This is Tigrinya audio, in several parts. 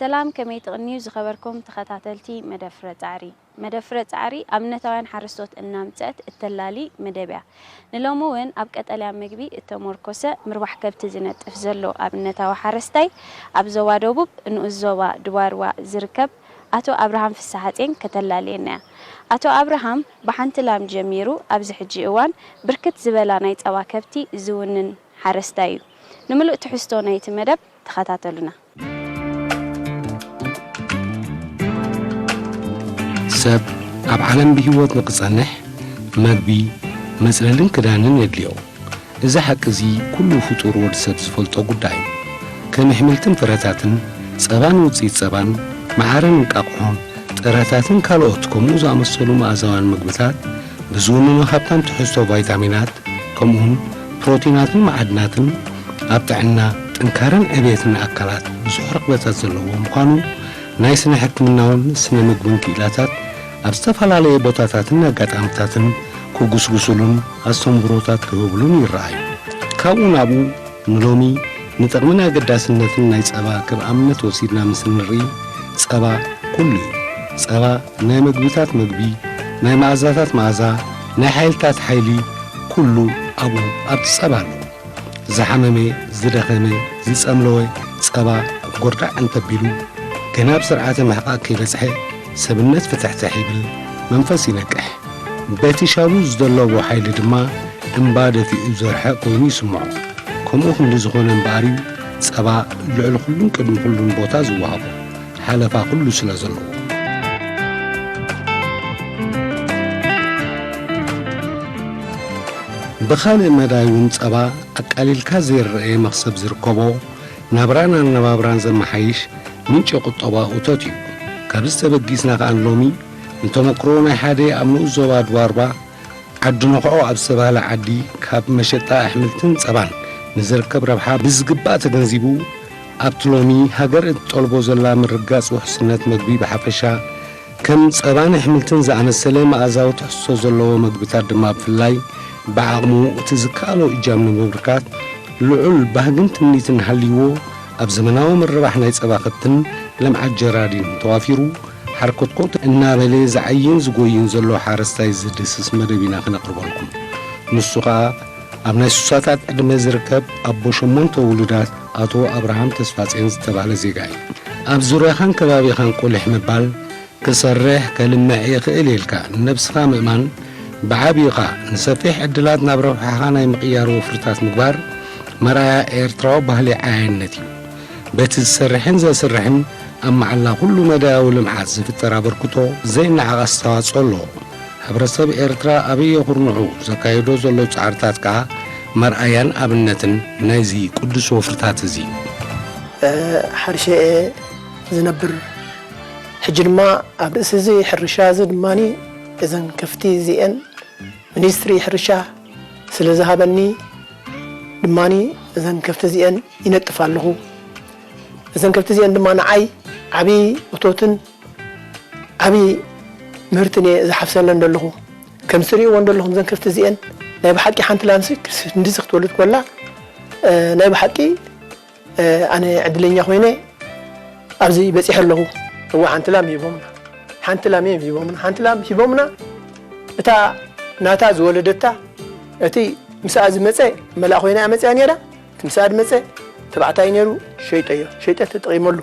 ሰላም፣ ከመይ ትቕንዩ ዝኸበርኩም ተኸታተልቲ መደብ ፍረ ጻዕሪ? መደብ ፍረ ጻዕሪ ኣብነታውያን ሓረስቶት እናምጸት እተላሊ መደብ እያ። ንሎሚ እውን ኣብ ቀጠልያ ምግቢ እተሞርኮሰ ምርባሕ ከብቲ ዝነጥፍ ዘሎ ኣብነታዊ ሓረስታይ፣ ኣብ ዞባ ደቡብ ንኡስ ዞባ ድባርዋ ዝርከብ ኣቶ ኣብርሃም ፍስሓጼን ከተላልየና እያ። ኣቶ ኣብርሃም ብሓንቲ ላም ጀሚሩ ኣብዚ ሕጂ እዋን ብርክት ዝበላ ናይ ጸባ ከብቲ ዝውንን ሓረስታይ እዩ። ንምሉእ ትሕዝቶ ናይቲ መደብ ተኸታተሉና። ሰብ ኣብ ዓለም ብህይወት ንክጸንሕ መግቢ፣ መጽለልን ክዳንን የድልዮ። እዚ ሓቂ እዚ ኩሉ ፍጡር ወዲ ሰብ ዝፈልጦ ጉዳይ እዩ። ከም ኣሕምልትን ፍረታትን፣ ጸባን ውጽኢት ጸባን፣ መዓርን እንቃቑሖን፣ ጥረታትን ካልኦት ከምኡ ዝኣመሰሉ መኣዛውያን ምግብታት ብዝውንኑ ሃብታም ትሕዝቶ ቫይታሚናት ከምኡውን ፕሮቲናትን መዓድናትን ኣብ ጥዕና፣ ጥንካረን ዕብየትን ኣካላት ብዙሕ ርኽበታት ዘለዎ ምዃኑ ናይ ስነ ሕክምናውን ስነ ምግብን ክኢላታት ኣብ ዝተፈላለየ ቦታታትን ኣጋጣምታትን ክጉስጉሱሉን ኣስተምህሮታት ክህብሉን ይረኣዩ። ካብኡ ናብኡ ንሎሚ ንጥቕምን ኣገዳስነትን ናይ ጸባ ከም ኣብነት ወሲድና ምስ እንርኢ ጸባ ኩሉ እዩ። ጸባ ናይ መግብታት መግቢ፣ ናይ መኣዛታት መኣዛ፣ ናይ ሓይልታት ሓይሊ ኩሉ ኣብኡ ኣብቲ ጸባ ኣሎ። ዝሓመመ፣ ዝደኸመ፣ ዝጸምለወ ጸባ ጎርዳዕ እንተቢሉ ገና ኣብ ስርዓተ ምሕቓቕ ከይበጽሐ ሰብነት ፍትሕትሕ ይብል፣ መንፈስ ይነቅሕ። በቲ ሻቡ ዝደለቦ ሓይሊ ድማ እምባ ደፊኡ ዘርሕቕ ኮይኑ ይስምዖ። ከምኡ ክንዲ ዝኾነ እምበኣር እዩ ጸባ ልዕሊ ኩሉን ቅድሚ ኩሉን ቦታ ዝወሃቦ፣ ሓለፋ ኩሉ ስለ ዘለዎ። ብኻልእ መዳይ እውን ጸባ ኣቃሊልካ ዘይረኣየ መኽሰብ ዝርከቦ፣ ናብራን ኣነባብራን ዘመሓይሽ ምንጪ ቁጠባ እቶት እዩ። ካብዚ ተበጊስና ከኣ ሎሚ ንተመክሮ ናይ ሓደ ኣብ ንኡስ ዞባ ድዋርባ ዓዲ ነኽዖ ኣብ ዝተባህለ ዓዲ ካብ መሸጣ ኣሕምልትን ጸባን ንዝርከብ ረብሓ ብዝግባእ ተገንዚቡ ኣብቲ ሎሚ ሃገር እትጠልቦ ዘላ ምርግጋጽ ውሕስነት መግቢ ብሓፈሻ ከም ጸባን ኣሕምልትን ዝኣመሰለ መኣዛዊ ትሕዝቶ ዘለዎ መግብታት ድማ ብፍላይ ብዓቕሙ እቲ ዝከኣሎ እጃም ንምብርካት ልዑል ባህግን ትምኒትን ሃልይዎ ኣብ ዘመናዊ ምርባሕ ናይ ጸባ ከብትን ልምዓት ጀራዲን ተዋፊሩ ሓርኮትኮት እናበለ ዝዓይን ዝጎይን ዘሎ ሓረስታይ ዝድህስስ መደብ ኢና ክነቕርበልኩም። ንሱ ኸኣ ኣብ ናይ ሱሳታት ዕድመ ዝርከብ ኣቦ ሸሞንተ ውሉዳት ኣቶ ኣብርሃም ተስፋጼን ዝተባህለ ዜጋ እዩ። ኣብ ዙርያኻን ከባቢኻን ቁሊሕ ምባል ክሰርሕ፣ ከልምዕ ይኽእል ኢልካ ንነብስኻ ምእማን፣ ብዓቢኻ ንሰፊሕ ዕድላት ናብ ረብሓኻ ናይ ምቕያር ወፍርታት ምግባር መርኣያ ኤርትራዊ ባህሊ ዓያይነት እዩ። በቲ ዝሰርሕን ዘስርሕን ኣብ መዓላ ኩሉ መዳያዊ ልምዓት ዝፍጠር ኣበርክቶ ዘይነዓቕ ኣስተዋጽኦ ኣለዎ። ሕብረተሰብ ኤርትራ ኣበየ ኩርንዑ ዘካይዶ ዘሎ ጻዕርታት ከኣ መርኣያን ኣብነትን ናይዚ ቅዱስ ወፍርታት እዚ። ሕርሻ እየ ዝነብር። ሕጂ ድማ ኣብ ርእሲ እዚ ሕርሻ እዚ ድማ እዘን ከፍቲ እዚአን ሚኒስትሪ ሕርሻ ስለ ዝሃበኒ ድማ እዘን ከፍቲ እዚአን ይነጥፍ ኣለኹ። እዘን ከፍቲ እዚአን ድማ ንዓይ ዓብዪ እቶትን ዓብዪ ምህርትን እየ ዝሓፍሰለን ዘለኹ። ከም ትሪእዎ ዘለኹም እዘን ከፍቲ እዚአን ናይ ብሓቂ ሓንቲ ላምሲ ክንድዚ ክትወልድ ከላ ናይ ብሓቂ ኣነ ዕድለኛ ኮይነ ኣብዚ በፂሐ ኣለኹ። እዋ ሓንቲ ላም ሂቦምና፣ ሓንቲ ላም እዮም ሂቦምና። ሓንቲ ላም ሂቦምና፣ እታ ናታ ዝወለደታ እቲ ምስኣ ዝመፀ መላእ ኮይና እያ መፅያ ነይራ። እቲ ምስኣ ዝመፀ ተባዕታይ ነይሩ፣ ሸይጠዮ፣ ሸይጠ ተጠቒመሉ።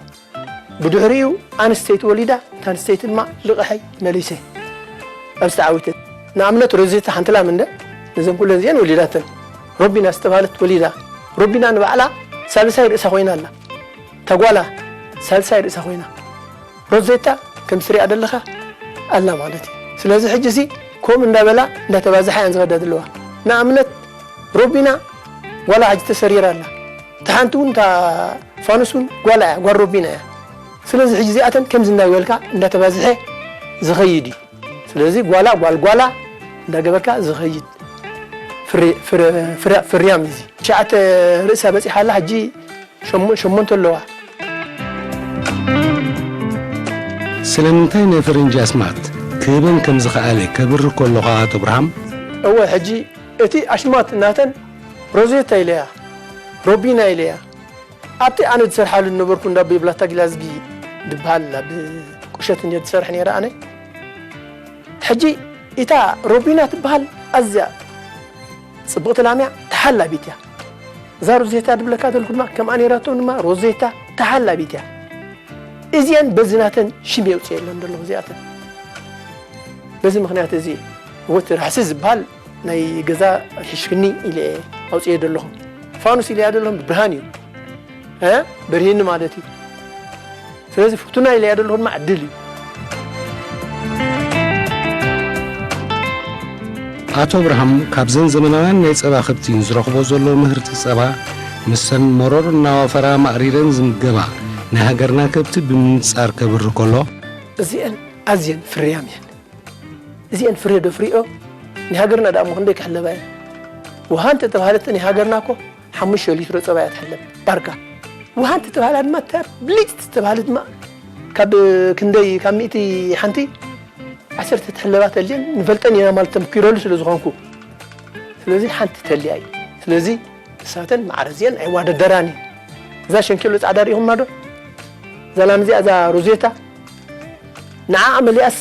ብድሕሪኡ ኣንስተይቲ ወሊዳ፣ እታ ኣንስተይቲ ድማ ልቕሐይ መሊሰ ኣብዚ ተዓዊተ። ንኣብነት ሮዜታ ሓንቲ ላም እንደ ነዘን ኩለን እዚአን ወሊዳተን። ሮቢና ዝተባህለት ወሊዳ። ሮቢና ንባዕላ ሳልሳይ ርእሳ ኮይና ኣላ። እታ ጓላ ሳልሳይ ርእሳ ኮይና። ሮዜታ ከም ትሪኣ ዘለኻ ኣላ ማለት እዩ። ስለዚ ሕጂ እዚ ከምኡ እንዳበላ እንዳተባዝሓ እየን ዝኸዳ ዘለዋ። ንኣብነት ሮቢና ጓላ ሕጂ ተሰሪራ ኣላ። እታ ሓንቲ እውን እታ ፋኑስ እውን ጓላ እያ፣ ጓል ሮቢና እያ። ስለዚ ሕጂ እዚኣተን ከምዚ እንዳበልካ እንዳተባዝሐ ዝኸይድ እዩ። ስለዚ ጓላ ጓል ጓላ እንዳገበርካ ዝኸይድ ፍሪ- ፍሪ- ፍሪ- ፍርያም እዩ። ትሽዓተ ርእሳ በፂሓ ኣላ፣ ሕጂ ሸሞ- ሸሞንተ ኣለዋ። ስለምንታይ ናይ ፈረንጂ ኣስማት ክህበን ከም ዝኸኣለ ከብርህ ከሎ ኸኣ ኣቶ ኣብርሃም፣ እወ፣ ሕጂ እቲ ኣሽማት ናተን ሮዜታ ኢለያ፣ ሮቢና ኢለያ። ኣብቲ ኣነ ዝሰርሓሉ ዝነበርኩ እንዳ ኣቦይ ብላታ ጊላዝጊ ዝበሃል ኣብ ቁሸት እንድየ ዝሰርሕ ነይረ ኣነ። ሕጂ እታ ሮቢና ትበሃል ኣዝያ ጽብቕቲ ላምያ ተሓላቢት እያ። እዛ ሮዜታ ድብለካ ዘለኹ ድማ ከምኣ ነይራቶም ድማ ሮዜታ ተሓላቢት እያ። እዚአን በዚ ናተን ሽም የውፅኤለን ዘለኹ እዚኣተን። በዚ ምኽንያት እዚ ወቲ ራሕሲ ዝበሃል ናይ ገዛ ርሒሽክኒ ኢለ ኣውፅኤ ዘለኹ። ፋኑስ ኢለያ ዘለኹ ብርሃን እዩ። እ? በርሂኒ ማለት እዩ። ስለዚ ፍቱና ኢለያ ዘለኹ ድማ ዕድል እዩ። ኣቶ ኣብርሃም ካብዘን ዘመናውያን ናይ ጸባ ከብቲ ንዝረኽቦ ዘሎ ምህርቲ ጸባ፣ ምስተን መሮር እናወፈራ ማእሪረን ዝምገባ ናይ ሃገርና ከብቲ ብምንጻር ከብሪ ከሎ፣ እዚአን ኣዝየን ፍርያም እየን። እዚአን ፍርዮ ዶ ፍርዮ ናይ ሃገርና ደኣ እሞ ክንደይ ክሕለባ እየን። ውሃ እንተተባህለት ናይ ሃገርና እኮ ሓሙሽተ ሊትሮ ጸባ እያ ትሕለብ ዳርጋ። ውሃ እንተተባህላ ድማ እታ ብልጭ ዝተባህለት ድማ ካብ ክንደይ ካብ ሚእቲ ሓንቲ ዓሰርተ ትሕለባ ተልየን ንፈልጠን ኢና ማለት ተምኪረሉ ስለ ዝኾንኩ፣ ስለዚ ሓንቲ ተልያ እዩ። ስለዚ ንሳተን ማዕረ እዚአን ኣይዋደደራን እዩ። እዛ ሸንኬሎ ጻዕዳ ርኢኹማ ዶ? እዛ ላም እዚኣ እዛ ሮዜታ ንዓኣ መሊኣስ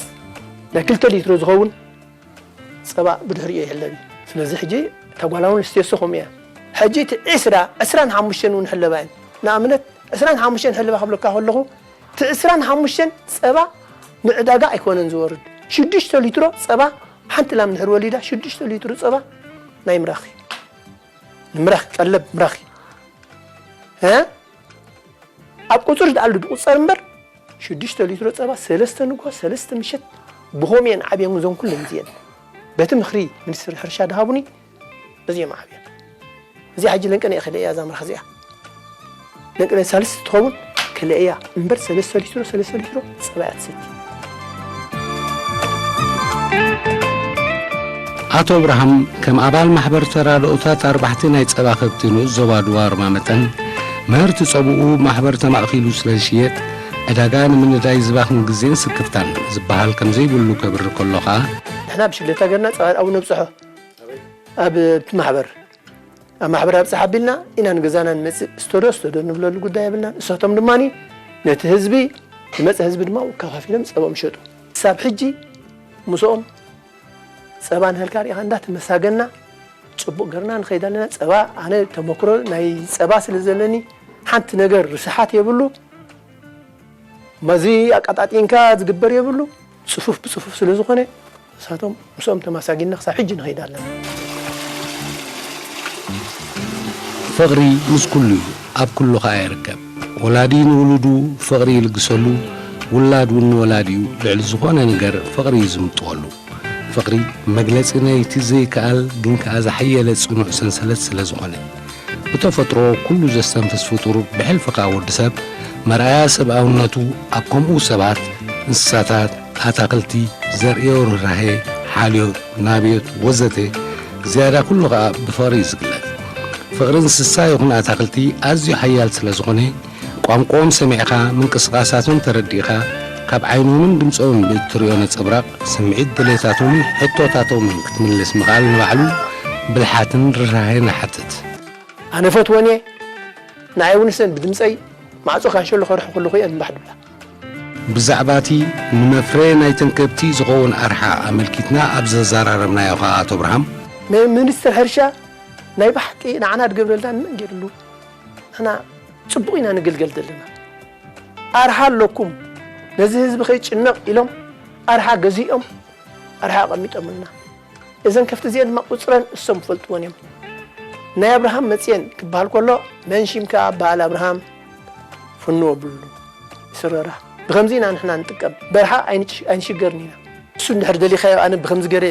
ናይ ክልተ ሊትሮ ዝኸውን ጸባ ብድሕሪኡ ይሕለብ እዩ። ስለዚ ሕጂ እታ ጓል ኣንስተይቲ ከምኡ እያ። ሕጂ እቲ ዕስራ ዕስራን ሓሙሽተን እውን ሕለባ እየን። ንኣብነት ዕስራን ሓሙሽተን ሕለባ ክብለካ ከለኹ እቲ ዕስራን ሓሙሽተን ጸባ ንዕዳጋ ኣይኮነን ዝወርድ። ሽዱሽተ ሊትሮ ጸባ ሓንቲ ላም ድሕሪ ወሊዳ ሽዱሽተ ሊትሮ ጸባ ናይ ምራኺ ንምራኽ ቀለብ ምራኺ እ ኣብ ቁፅሪ ዝኣሉ ዝቁፀር እምበር ሽዱሽተ ሊትሮ ፀባ ሰለስተ ንግሆ ሰለስተ ምሸት ብኸምኡ እየን ዓብየን እዞን ኩለን እዚአን በቲ ምኽሪ ሚኒስትሪ ሕርሻ ድሃቡኒ በዚኦም ዓብየን። እዚኣ ሕጂ ለንቅነ እየ ክልእያ እዛ ምራኽ እዚኣ ለንቅነ ሳልስቲ ትኸውን ክልእያ እምበር ሰለስተ ሊትሮ ሰለስተ ሊትሮ ፀባ እያ ትሰቲ። ኣቶ ኣብርሃም ከም ኣባል ማሕበር ተራድኦታት ኣርባሕቲ ናይ ጸባ ከብቲ ንኡስ ዞባ ዱባርማ መጠን ምህርቲ ጸብኡ ማሕበር ተማእኪሉ ስለ ዝሽየጥ ዕዳጋ ንምንዳይ ዝባኽን ግዜን ስክፍታን ዝበሃል ከም ዘይብሉ ከብሪ ከሎ ኸኣ ንሕና ብሽግለታ ገርና ጸባ ኣብኡ ነብጽሖ ኣብ እቲ ማሕበር ኣብ ማሕበር ኣብጽሕ ኣቢልና ኢና ንገዛና ንመጽእ። ስተዶ ስተዶ ንብለሉ ጉዳይ የብልናን። እሳቶም ድማ ነቲ ህዝቢ ዝመጽእ ህዝቢ ድማ ከፋፊሎም ጸባኦም ይሸጡ። ክሳብ ሕጂ ምስኦም ጸባ ንህልካ ርኢኻ እንዳተመሳገና ጽቡቕ ገርና ንኸይድ ኣለና። ጸባ ኣነ ተመክሮ ናይ ጸባ ስለ ዘለኒ ሓንቲ ነገር ርስሓት የብሉ። መዚ ኣቃጣጢንካ ዝግበር የብሉ። ጽፉፍ ብጽፉፍ ስለ ዝኾነ ንሳቶም ምስኦም ተማሳጊና ክሳብ ሕጂ ንኸይድ ኣለና። ፍቕሪ ምስ ኩሉ እዩ፣ ኣብ ኩሉ ኸኣ ይርከብ። ወላዲ ንውሉዱ ፍቕሪ ይልግሰሉ፣ ውላድ እውን ንወላዲኡ ልዕሊ ዝኾነ ነገር ፍቕሪ እዩ ዝምጥወሉ። ፍቕሪ መግለጺ ናይቲ ዘይከኣል ግን ከኣ ዝሓየለ ጽኑዕ ሰንሰለት ስለ ዝኾነ፣ ብተፈጥሮ ኩሉ ዘስተንፍስ ፍጡር ብሕልፊ ከኣ ወዲ ሰብ መርኣያ ሰብኣውነቱ ኣብ ከምኡ ሰባት፣ እንስሳታት፣ ኣታኽልቲ ዘርእዮ ርህራሄ፣ ሓልዮት፣ ናብዮት ወዘተ ዝያዳ ኩሉ ከኣ ብፍቕሪ እዩ ዝግለጽ። ፍቕሪ እንስሳ ይኹን ኣታኽልቲ ኣዝዩ ሓያል ስለ ዝኾነ ቋንቋኦም ሰሚዕኻ ምንቅስቓሳቶም ተረዲእኻ ካብ ዓይኖምን ድምጾምን ብእትሪኦ ነጸብራቕ ስምዒት ድሌታቶምን ሕቶታቶምን ክትምልስ ምኽኣል ንባዕሉ ብልሓትን ርህራሄን ይሓትት። ኣነ ፈትወን እየ ንዓይ እውን እሰን ብድምጸይ ማዕጾ ካንሸሎ ከርሑ ከለኹ እየን እምባሕ ድብላ። ብዛዕባ እቲ ንመፍረ ናይተን ከብቲ ዝኸውን ኣርሓ ኣመልኪትና ኣብ ዘዘራረብናዮ ከኣ ኣቶ ኣብርሃም፣ ሚኒስትር ሕርሻ ናይ ብሓቂ ንዓና ድገብረልና ንመን ገይርሉ? ንሕና ጽቡቕ ኢና ንግልገል ዘለና። ኣርሓ ኣለኩም ነዚ ህዝቢ ከይጭነቕ ኢሎም ኣርሓ ገዚኦም ኣርሓ ኣቐሚጦምልና። እዘን ከፍቲ እዚአን ድማ ቁፅረን እሶም ይፈልጥወን እዮም። ናይ ኣብርሃም መፅየን ክበሃል ከሎ መን ሽምካ በሃል ኣብርሃም ፍንዎ ብሉ ይስረራ። ብኸምዚ ኢና ንሕና ንጥቀም። በርሓ ኣይንሽ- ኣይንሽገርን ኢና። እሱ እንድሕር ደሊኻዮ ኣነ ብኸምዚ ገረ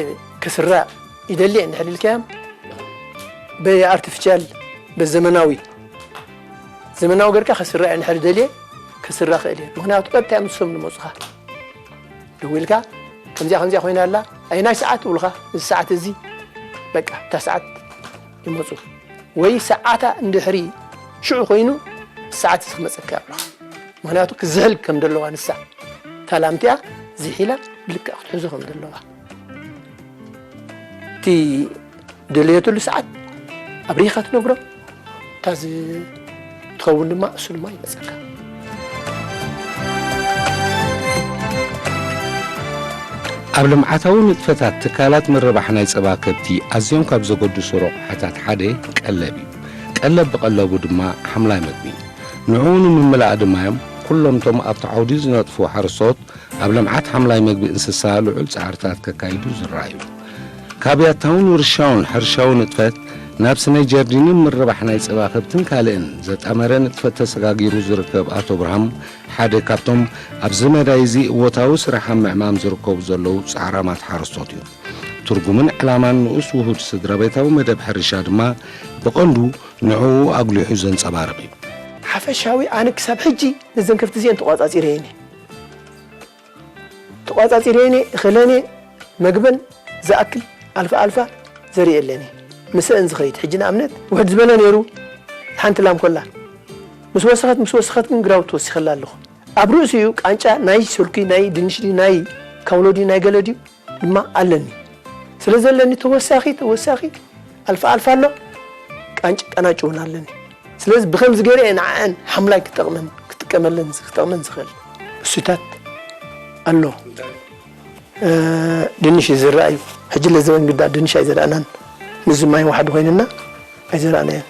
ከስራ ይደሊ እየ እንድሕር ኢልካዮም በኣርቲፊሻል በዘመናዊ ዘመናዊ ገርካ ከስራ እየ እንድሕር ደልየ ከስራ ክእል እየ። ምክንያቱ ቀጥታ እዮም ንሶም ንመፁኻ። ደዊልካ ከምዚኣ ከምዚኣ ኮይና ኣላ ኣይናይ ሰዓት ትብሉኻ። እዚ ሰዓት እዚ በቃ እታ ሰዓት ይመፁ ወይ ሰዓታ እንድሕሪ ሽዑ ኮይኑ ሰዓት እዚ ክመፀካ ይብሉኻ። ምክንያቱ ክዝሕል ከም ዘለዋ ንሳ እታ ላምቲኣ ዝሒላ ብልክዕ ክትሕዞ ከም ዘለዋ እቲ ደለየትሉ ሰዓት ኣብሪኻ ትነግሮ እታ ትኸውን ድማ እሱ ድማ ይመፀካ። ኣብ ልምዓታዊ ንጥፈታት ትካላት ምርባሕ ናይ ጸባ ከብቲ ኣዝዮም ካብ ዘገድሱ ረቑሓታት ሓደ ቀለብ እዩ። ቀለብ ብቐለቡ ድማ ሓምላይ መግቢ እዩ። ንዕኡ ንምምላእ ድማ እዮም ኩሎም እቶም ኣብቲ ዓውዲ ዝነጥፉ ሓረስቶት ኣብ ልምዓት ሓምላይ መግቢ እንስሳ ልዑል ጻዕርታት ከካይዱ ዝረኣዩ። ካብ ያታውን ውርሻውን ሕርሻዊ ንጥፈት ናብ ስነ ጀርዲንን ምርባሕ ናይ ጸባ ከብትን ካልእን ዘጣመረ ንጥፈት ተሰጋጊሩ ዝርከብ ኣቶ ብርሃም ሓደ ካብቶም ኣብዚ መዳይ እዚ እወታዊ ስራሕ ኣብ ምዕማም ዝርከቡ ዘለዉ ጻዕራማት ሓረስቶት እዩ። ትርጉምን ዕላማን ንኡስ ውሁድ ስድራ ቤታዊ መደብ ሕርሻ ድማ ብቐንዱ ንዕኡ ኣጉሊሑ ዘንጸባርቕ እዩ። ሓፈሻዊ ኣነ ክሳብ ሕጂ ነዘን ከፍቲ እዚአን ተቋጻጺረየን እየ። ተቋጻጺረየን እየ፣ እኽለን እየ፣ መግበን ዝኣክል ኣልፋ ኣልፋ ዘርእየለን እየ። ምስአን ዝኸይድ። ሕጂ ንኣብነት ውሕድ ዝበለ ነይሩ፣ ሓንቲ ላም ኮላ። ምስ ወሰኸት፣ ምስ ወሰኸት ግን ግራውት ወሲኸላ ኣለኹ። ኣብ ርእሲኡ ቃንጫ ናይ ስልኪ፣ ናይ ድንሽ ድዩ፣ ናይ ካውሎ ድዩ፣ ናይ ገለ ድዩ ድማ ኣለኒ። ስለ ዘለኒ ተወሳኺ፣ ተወሳኺ ኣልፋ ኣልፋ ኣሎ፣ ቃንጭ ቀናጭ እውን ኣለኒ። ስለዚ ብኸምዚ ገይረ እየ ንዓኣን ሓምላይ ክጠቕመን፣ ክጥቀመለን፣ ክጠቕመን ዝኽእል እሱታት ኣሎ። እ፣ ድንሽ ይዝራእ እዩ። ሕጂ ለዘበን ግዳ ድንሽ ኣይዘራእናን። ምስዚ ማይ ዋሕዲ ኮይንና ኣይዘራእናዮን።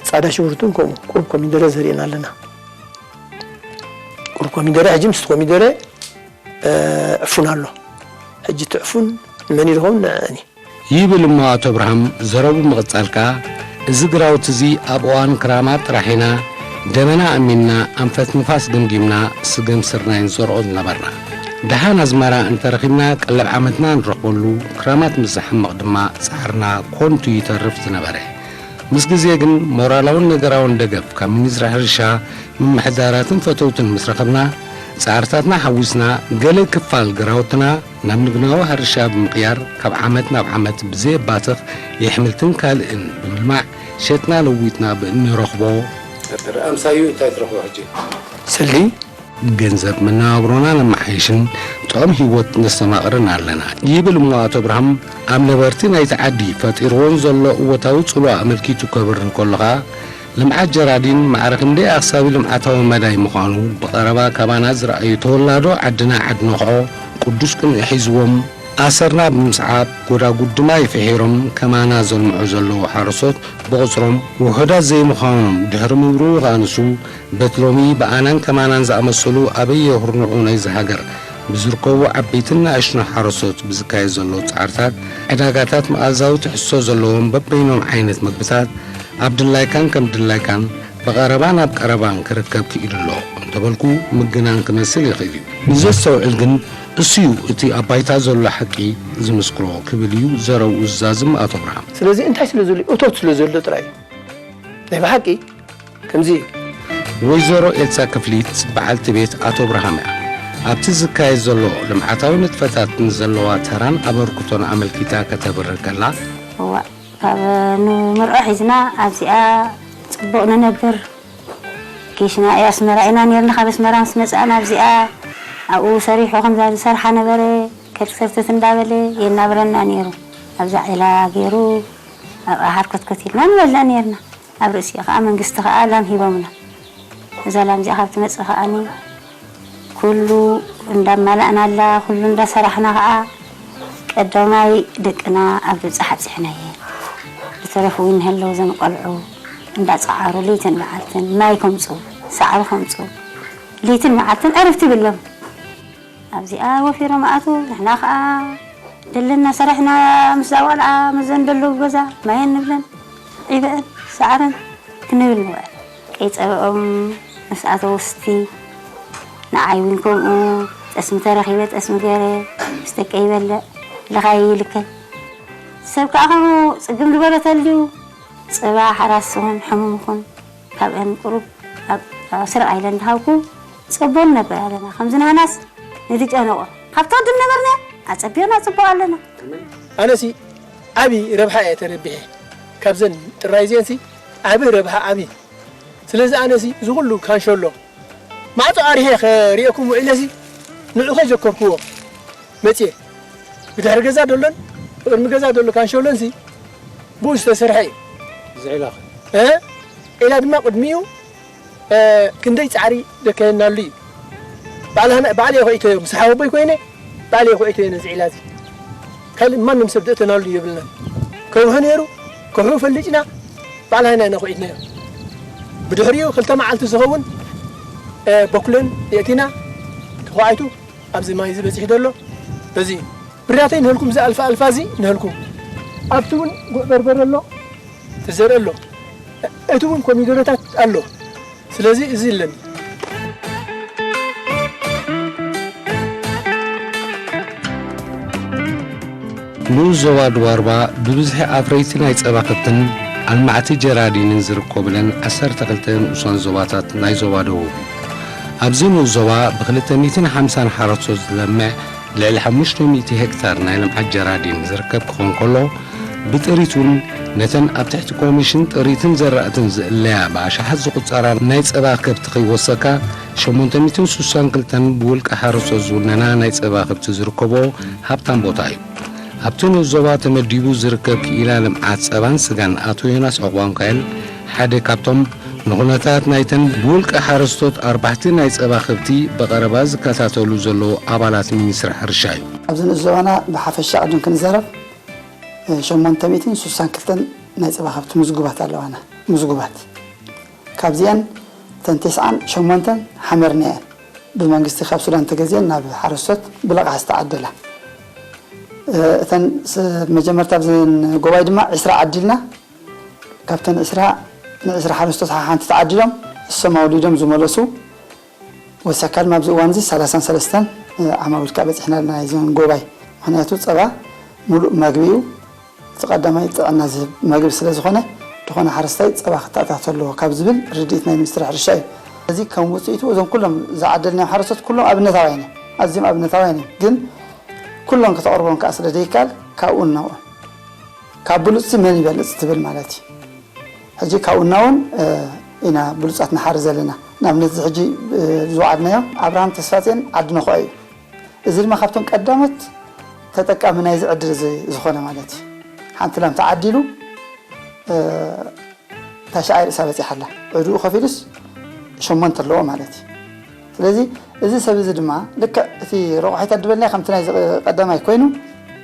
ጻዕዳ ሽጉርትን ከምኡ ቁሩብ ኮሚደረ ዘሪእና ኣለና። ቁሩብ ኮሚደረ ሕጂ ምስቲ ኮሚደረ፣ እ፣ ዕፉን ኣሎ። ሕጂ እቲ ዕፉን ንመን እዩ ዝኸውን? ንዕኣን እዩ። ይብል እሞ ኣቶ ኣብርሃም ዘረቡ ምቕጻል ከኣ፣ እዚ ግራውቲ እዚ ኣብ እዋን ክራማት ጥራሕ ኢና ደመና ኣሚንና ኣንፈት ንፋስ ገምጊምና ስገም ስርናይ ንዘርኦ ዝነበርና። ደሓን ኣዝመራ እንተረኺብና ቀለብ ዓመትና ንረኽበሉ፣ ክራማት ምስ ዝሓምቕ ድማ ጻዕርና ኮንቱ ይተርፍ ዝነበረ። ምስ ግዜ ግን ሞራላውን ነገራውን ደገፍ ካብ ሚኒስትሪ ሕርሻ፣ ምምሕዳራትን ፈተውትን ምስ ረኸብና፣ ጻዕርታትና ሓዊስና ገለ ክፋል ግራውትና ናብ ንግዳዊ ሕርሻ ብምቕያር፣ ካብ ዓመት ናብ ዓመት ብዘየባትኽ የሕምልትን ካልእን ብምልማዕ ሸጥና ለዊጥና ብእንረኽቦ ኣምሳዩ እንታይ ትረኽቦ ሕጂ? ስልዲ ገንዘብ መነባብሮና ነመሓይሽን ጥዑም ህይወት ነስተማቕርን ኣለና ይብል እሞ ኣቶ ኣብርሃም ኣብ ነበርቲ ናይቲ ዓዲ ፈጢርዎን ዘሎ እወታዊ ጽልዋ ኣመልኪቱ ከብርህ ከሎ ኸኣ፣ ልምዓት ጀራዲን ማዕረ ክንደይ ኣኽሳቢ ልምዓታዊ መዳይ ምዃኑ ብቐረባ ካባና ዝረኣዩ ተወላዶ ዓድና ዓዲ ነኽዖ ቅዱስ ቅንኢ ሒዝዎም ኣሰርና ብምስዓብ ጎዳጉዲ ማይ ፍሒሮም ከማና ዘልምዑ ዘለዉ ሓረስቶት ብቑጽሮም ውሑዳት ዘይምዃኖም ድሕሪ ምብርሁ ከኣ ንሱ በቲ ሎሚ ብኣናን ከማናን ዝኣመሰሉ ኣበየ ሁርንዑ ናይዚ ሃገር ብዝርከቡ ዓበይትን ንኣሽቱን ሓረስቶት ብዝካየድ ዘሎ ጻዕርታት፣ ዕዳጋታት መኣዛዊ ትሕዝቶ ዘለዎም በበይኖም ዓይነት መግብታት ኣብ ድላይካን ከም ድላይካን ብቐረባ ናብ ቀረባን ክርከብ ክኢሉ ኣሎ እንተበልኩ ምግናን ክመስል ይኽእል እዩ። ንዘስተውዕል ግን እሱዩ እቲ ኣብ ባይታ ዘሎ ሓቂ ዝምስክሮ ክብል እዩ ዘረብኡ ዝዛዝም ኣቶ ኣብርሃም። ስለዚ እንታይ ስለ ዘሎ እዩ? እቶት ስለ ዘሎ ጥራይ እዩ። ናይ ብሓቂ ከምዚ እዩ። ወይዘሮ ኤልሳ ክፍሊት በዓልቲ ቤት ኣቶ ኣብርሃም እያ። ኣብቲ ዝካየድ ዘሎ ልምዓታዊ ንጥፈታት ንዘለዋ ተራን ኣበርክቶን ኣመልኪታ ከተብርህ ከላ፣ እዋእ፣ ካብ ንምርዖ ሒዝና ኣብዚኣ ጽቡቕ ንነብር። ኬሽና እያ ኣስመራ ኢና ኔርና፣ ካብ ኣስመራ ምስ መጻእና ኣብዚኣ ኣብኡ ሰሪሑ ከምዛ ዝሰርሓ ነበረ፣ ከርተርተት እንዳበለ የናብረና ኔሩ። ኣብዛ ዒላ ገይሩ ኣብኣ ሓርኮትኮት ኢልና ንበልዕ ኔርና። ኣብ ርእሲኡ ከኣ መንግስቲ ከኣ ላም ሂቦምና። እዛ ላም እዚኣ ካብ ትመጽእ ከኣኒ ኩሉ እንዳማላእናላ፣ ኩሉ እንዳሰራሕና ከኣ ቀዳማይ ደቅና ኣብ ግብጺ ሓጺሕናየን። ዝተረፉ እውን እንሀለዉ፣ እዞም ቆልዑ እንዳጸዓሩ ለይትን መዓልትን ማይ ከምጹ፣ ሳዕሪ ከምጹ፣ ለይትን መዓልትን ዕርፍቲ ይብሎም። ኣብዚኣ ወፊሮም ኣትዉ፣ ንሕና ከኣ ደለና ሰራሕና ምስ ኣዋልዓ ምስዘን ደለዉ ገዛ ማየን ንብለን፣ ዒበአን፣ ሳዕረን ክንብል ንውዕል። ቀይ ጸብኦም ምስ ኣተዉ ስቲ፣ ንዓይ እውን ከምኡ፣ ጠስሚ ተረኺበ ጠስሚ ገይረ ምስ ደቀይ ይበልዕ፣ ለኻይ ይልከ። ሰብ ከኣ ከምኡ ጽግም ዝበለ ተልዩ፣ ጽባ ሓራስ ይኹን ሕሙም ይኹን ካብአን ቁሩብ ኣብ፣ ኣብ ስርቕ ኢለ እንዳሃብኩ ጸቦን ነበር ኣለና። ከምዚ ናህናስ ንድጨነቆ። ካብቲ ቅድም ነበርና ኣጸቢዮና ጽቡቕ ኣለና። ኣነሲ ዓቢ ረብሓ እየ ተረቢሐ። ካብዘን ጥራይ እዚአንሲ ዓቢ ረብሓ ዓቢ። ስለዚ ኣነሲ እዚ ኩሉ ካንሸሎ ማዕጾ ኣርሔ ከርእየኩም ውዒለሲ ንዑ ከይዘከርክዎ መጽየ። ብድሕሪ ገዛ ደሎን ብቅድሚ ገዛ ደሎ ካንሸሎንሲ ብኡ ዝተሰርሐ እዩ። እዚ ዒላ ኸ? እ? ዒላ ድማ ቅድሚኡ፣ እ፣ ክንደይ ጻዕሪ ደከየናሉ እዩ። ባዕልና፣ ባዕለይ ኸኢተዮ ምስ ሓወቦይ ኮይነ ባዕለይ ኩዒተዮ ነዚ ዒላ እዚ። ካልእ ማንም ሰብ ደእተናሉ የብልናን። ከውሒ ነይሩ፣ ከውሒ ፈሊጭና፣ ባዕልና ኢና ኩዒትናዮ። ብድሕሪኡ ክልተ መዓልቲ ዝኸውን፣ እ፣ በኩለን የእቲና፣ ተኳዒቱ ኣብዚ ማይ እዚ በጺሑ ዘሎ በዚ እዩ። ብርያተይ ንህልኩም፣ እዚ ኣልፋ ኣልፋ እዚ ንህልኩም። ኣብቲ እውን ጉዕ በርበረ ኣሎ፣ ተዘርአ ኣሎ። እቲ እውን ኮሚደረታት ኣሎ። ስለዚ እዚ ኣለኒ። ንኡስ ዞባ ድዋርባ ብብዝሒ ኣፍረይቲ ናይ ጸባ ከብትን ኣልማዕቲ ጀራዲንን ዝርከቡለን ዓሰርተ ክልተ ንኡሳን ዞባታት ናይ ዞባ ደቡብ እዩ። ኣብዚ ንኡስ ዞባ ብክልተ ሚእትን ሓምሳን ሓረስቶት ዝለምዕ ልዕሊ ሓሙሽተ ሚእቲ ሄክታር ናይ ልምዓት ጀራዲን ዝርከብ ክኾን ከሎ፣ ብጥሪት እውን ነተን ኣብ ትሕቲ ኮሚሽን ጥሪትን ዘራእትን ዝእለያ ብኣሽሓት ዝቑጸራ ናይ ጸባ ከብቲ ከይወሰካ፣ ሸሞንተ ሚእትን ስሳን ክልተን ብውልቀ ሓረስቶት ዝውነና ናይ ጸባ ከብቲ ዝርከቦ ሃብታም ቦታ እዩ። ኣብቲ ንኡስ ዞባ ተመዲቡ ዝርከብ ክኢላ ልምዓት ጸባን ስጋን ኣቶ ዮናስ ዑቕባሚካኤል ሓደ ካብቶም ንኹነታት ናይተን ብውልቀ ሓረስቶት ኣርባሕቲ ናይ ጸባ ከብቲ ብቐረባ ዝከታተሉ ዘለዉ ኣባላት ሚኒስትሪ ሕርሻ እዩ። ኣብዚ ንኡስ ዞባና ብሓፈሻ ቅድም ክንዛረብ፣ እ፣ ሸሞንተ ሚእትን ስሳን ክልተን ናይ ጸባ ከብቲ ምዝጉባት ኣለዋና። ምዝጉባት። ካብዚአን እተን ተስዓን ሸሞንተን ሓመርና እየን። ብመንግስቲ ካብ ሱዳን ተገዚአን ናብ ሓረስቶት ብለቓሕ ዝተዓደላ። እ፣ እተን ስ-፣ መጀመርታ ኣብዘን ጎባይ ድማ ዕስራ ዓዲልና፣ ካብተን ዕስራ፣ ንዕስራ ሓረስቶት ሓንቲ ተዓዲሎም፣ እሶም ኣውሊዶም ዝመለሱ፣ ወሰካ ድማ ኣብዚ እዋን እዚ ሰላሳን ሰለስተን ዓማዊል ከኣ በጺሕና ኣለና፣ ናይዘን ጎባይ። ምኽንያቱ ጸባ ምሉእ መግቢ እዩ። እቲ ቀዳማይ ጥዕና ዝህብ መግቢ ስለ ዝኾነ፣ ዝኾነ ሓረስታይ ጸባ ክተኣታቶ ኣለዎ ካብ ዝብል ርድኢት ናይ ሚኒስትሪ ሕርሻ እዩ። እዚ ከም ውጽኢቱ እዞም ኩሎም ዝዓደልናዮም ሓረስቶት ኩሎም ኣብነታውያን እዮም። ኣዝዮም ኣብነታውያን እዮም። ግን ኩሎም ከተቕርቦም ከኣ ስለ ዘይከኣል ካብኡ እናውዑ። ካብ ብሉጽ መን ይበልጽ ትብል ማለት እዩ። ሕጂ ካብኡና እውን፣ እ፣ ኢና ብሉጻት ንሓሪ ዘለና። ንኣብነት፣ እዚ ሕጂ፣ እ፣ ዝወዓድናዮ ኣብርሃም ተስፋጽዮን ዓዲ ነኾ እዩ። እዚ ድማ ካብቶም ቀዳሞት ተጠቃሚ ናይዚ ዕድል እዚ ዝኾነ ማለት እዩ። ሓንቲ ላም ተዓዲሉ፣ እ፣ ታሽዓይ ርእሳ በጺሓ ኣላ። ዕድኡ ከፊሉስ ሸሞንተ ኣለዎ ማለት እዩ። ስለዚ እዚ ሰብ እዚ ድማ ልክዕ እቲ ረቑሒት ኣድበልና ከምቲ ናይ ቀዳማይ ኮይኑ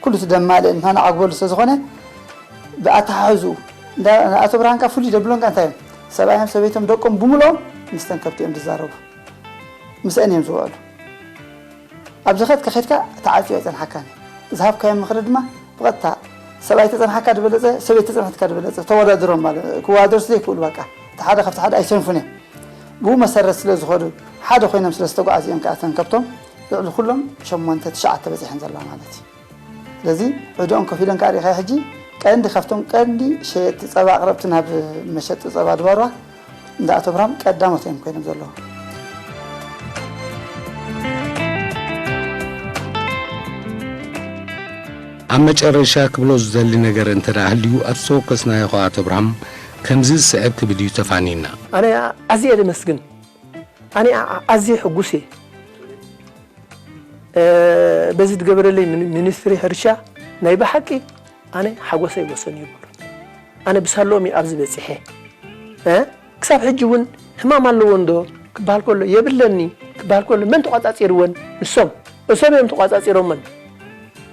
ኩሉ እቲ ደማልእ ንሕና ንዓግበሉ ስለ ዝኾነ ብኣተሓሕዝኡ እንዳ-፣ ንኣቶ ብርሃንካ ፍሉይ ደብሎንካ እንታይ እዮም? ሰብኣዮም ሰበይቶም ደቆም ብምልኦም ምስተን ከብቲ እዮም ዝዛረቡ። ምስአን እዮም ዝውዕሉ። ኣብ ዝኸድካ ኸድካ ተዓጽዮ ኣይጸንሓካን እዩ። ዝሃብካዮ ምኽሪ ድማ ብቐጥታ ሰብኣይ ተጸንሓካ ዝበለጸ፣ ሰበይቲ ተጸንሓትካ ዝበለጸ ተወዳድሮም ማለት ክወዳደሩ ስለ ዘይክእሉ በቃ እቲ ሓደ ካብቲ ሓደ ኣይሰንፉን እዮም። ብኡ መሰረት ስለ ዝኸዱ ሓደ ኮይኖም ስለ ዝተጓዓዙ እዮም ከኣ እተን ከብቶም ልዕሊ ኩሎም ሸሞንተ ትሽዓተ በጺሐን ዘለዋ ማለት እዩ። ስለዚ ዕድኦም ከፊለን ከኣ ርኢኻዮ ሕጂ ቀንዲ ካብቶም ቀንዲ ሸየጥቲ ጸባ ኣቕረብቲ ናብ መሸጢ ጸባ ድባርዋ እንዳ ኣቶ ኣብርሃም ቀዳሞት እዮም ኮይኖም ዘለዉ። ኣብ መጨረሻ ክብሎ ዝደሊ ነገር እንተ ደኣ ሃልዩ፣ ኣብ ዝተወከስናዮ ከኣ ኣቶ ኣብርሃም ከምዚ ዝስዕብ ክብል እዩ ተፋንዩና። ኣነ ኣዝየ ደመስግን። ኣነ ኣ-፣ ኣዝየ ሕጉስ እየ። እ፣ በዚ ዝገበረለይ ሚኒ-፣ ሚኒስትሪ ሕርሻ ናይ ብሓቂ ኣነ ሓጎሰይ ወሰን የብሉን። ኣነ ብሳሎም እየ ኣብዚ በጺሐ። እ፣ ክሳብ ሕጂ እውን ሕማም ኣለዎ እንዶ ክበሃል ከሎ፣ የብለኒ ክበሃል ከሎ፣ መን ተቋጻጺርወን? ንሶም። እሶም እዮም ተቋጻጺሮመን።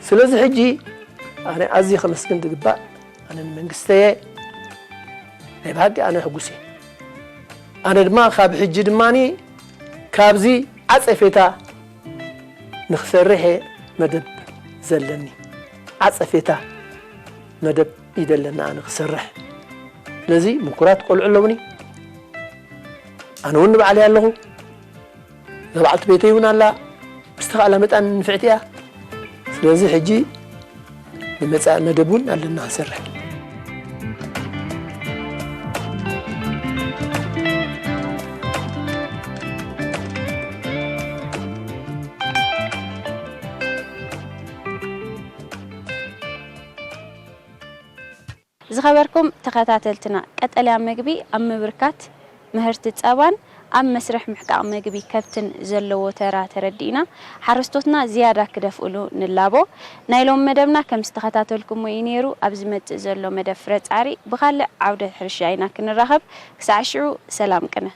ስለዚ ሕጂ ኣነ ኣዝየ ከመስግን ዝግባእ ኣነ ንመንግስተየ ናይ ብሓቂ ኣነ ሕጉስ እየ። ኣነ ድማ ካብ ሕጂ ድማኒ ካብዚ ዓጸፌታ ንኽሰርሕ እየ መደብ ዘለኒ። ዓጸፌታ መደብ እዩ ዘለና ኣነ ክሰርሕ። ስለዚ ምኩራት ቆልዑ ኣለውኒ። ኣነ እውን ንባዕለይ ኣለኹ። እዛ በዓልቲ ቤተይ እውን ኣላ። ብዝተኻእለ መጠን ንፍዕቲ እያ። ስለዚ ሕጂ ንመጻኢ መደብ እውን ኣለና ክንሰርሕ። ዝኸበርኩም ተኸታተልትና፣ ቀጠልያ ምግቢ ኣብ ምብርካት ምህርቲ ጸባን ኣብ መስርሕ ምሕቃቕ ምግቢ ከብትን ዘለዎ ተራ ተረዲእና፣ ሓረስቶትና ዝያዳ ክደፍእሉ ንላቦ። ናይ ሎሚ መደብና ከም ዝተኸታተልኩሞ እዩ ነይሩ። ኣብ ዝመጽእ ዘሎ መደብ ፍረ ጻዕሪ ብኻልእ ዓውደ ሕርሻ ኢና ክንራኸብ። ክሳዕ ሽዑ ሰላም ቅነ።